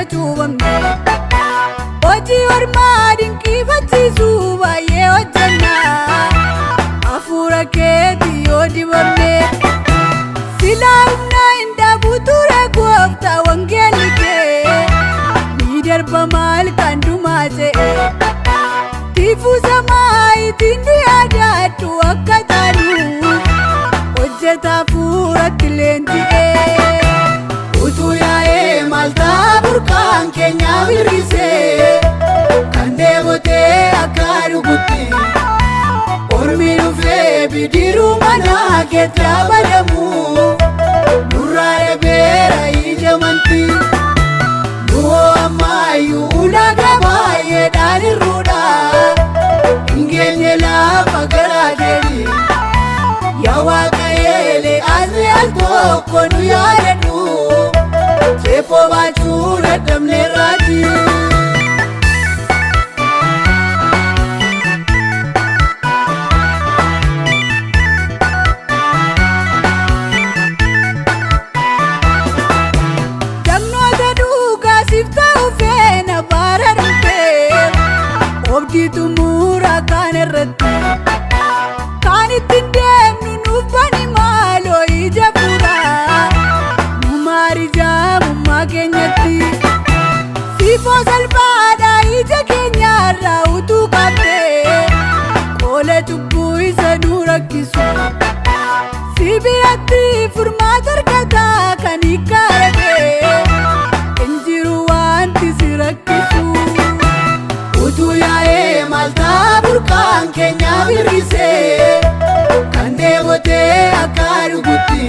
yoo cuubamne. Hojii ormaa dinqiifachiisu baay'ee hojjenna. Hafuura keetii yoo dibamne. Silaa humna hin dhabu ture gooftaa wangeelli kee. Ni darba maal kan dhumaa ta'e. Tiifuu samaa ittiin nu yaadadhu akka taanu. Hojjeta hafuuratti leenji'ee. Utuu yaa'ee maaltaa burqaan keenya birrisee kan dheebotee akka dhugutti ormi dhufee bidiruu mana keetti abadamu nurraa dhabeera ija amantii nuhoo ammayyuu ulaagaa baay'eedhaan irruudha hin geenye lafa garaa deemi yaa Waaqa Eeliyaas al tokko nu yaadadhu ceephoo baachuu dadhabneerraati. Jagnoota dhugaa siif ta'u feena bara dhufee. Oobdii xumuraa kan irratti. Kan ittiin deemnu nuuf bani maaloo ija furaa. Nu maari jaamummaa keenyatti. Siifoo salphaadhaa ija keenyarraa utuu qabdee. Qoola cubbuu isa nu rakkisu. Si biratti furmaata argataa kan hiikkaaree. Hin jiru wanti si rakkisu. Utuu yaa'ee maaltaa burqaan keenya birrisee kan dheebotee akka dhugutti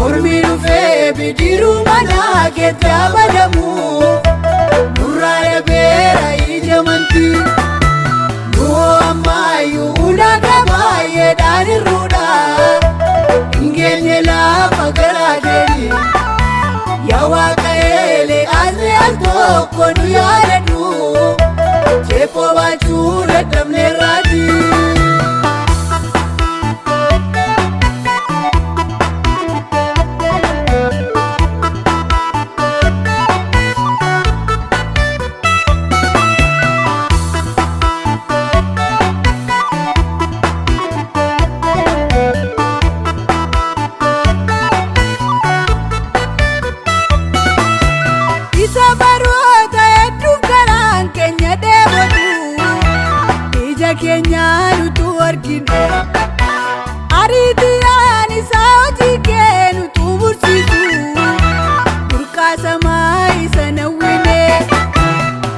ormi dhufee bidiruu mana keetti abadamu nurraa dhabeera ija amantii nuhoo ammayyuu ulaagaa baay'eedhaan irruudha hin geenye lafa garaa deemi yaa Waaqa Eeliyaas al tokko nu yaadadhu ceephoo baachuu dadhabneerraati. Isa baroota hedduuf garaan keenya dheebotu. Ija keenyaan utuu arginu. Ariitiyaan isaa hojii kee nutu bursiisu. Burqaa samaa isa nawwine.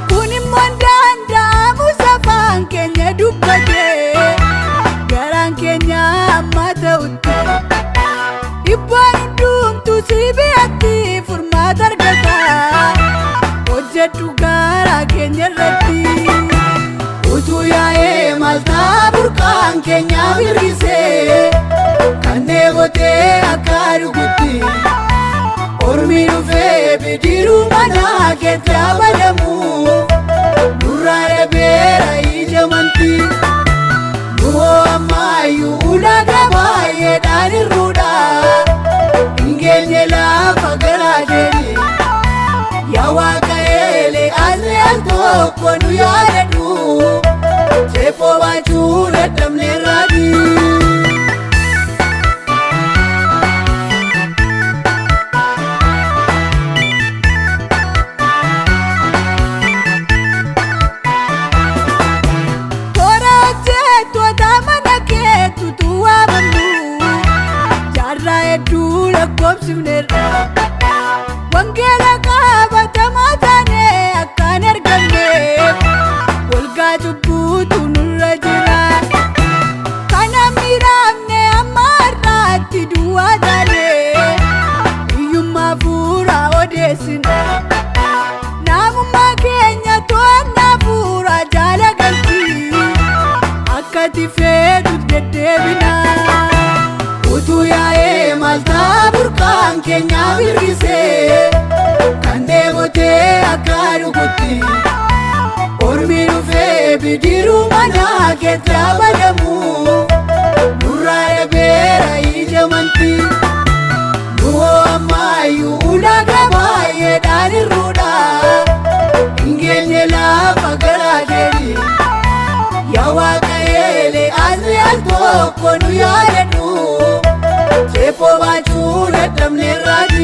Kun immoo hin danda'amu safaan keenya dubbate. Garaan keenya amma ta'utti. Dhibbaan hundumtuu si biratti furmaata argata. Hojjedhu garaa keenya irratti. Utuu yaa'ee maaltaa burqaan keenya birrisee kan dheebotee akka dhugutti ormi dhufee bidiruu mana keetti abadamu nurraa dhabeera ija amantii nuhoo ammayyuu ulaagaa baay'eedhaan irruudha hin geenye lafa garaa deemi yaa Waaqa Eeliyaas al tokko nu yaadadhu ceephoo baachuu dadhabneerraati. Toora hojjettoota mana keetutu waamamnu. Jaarraa hedduu lakkoofsifneerra. Wangeela qabatamaa taane akkaan argamneef. Walgaa cubbuutu nurra jira. Kana miidhamne amma har'aatti duwwaa taane. Hiyyummaa fuuraa odeessina. Namummaa keenya to'annaa fuuraa jaala galchi. Akka ati feetutti deddeebina. Utuu yaa'ee maaltaa burqaan keenya birrisee kan dheebotee akka dhugutti ormi dhufee bidiruu mana keetti abadamu nurraa dhabeera ija amantii. Nuhoo ammayyuu ulaagaa baay'eedhaan irruudha. Tokko nu yaadadhu. Ceephoo baachuu dadhabneerraati.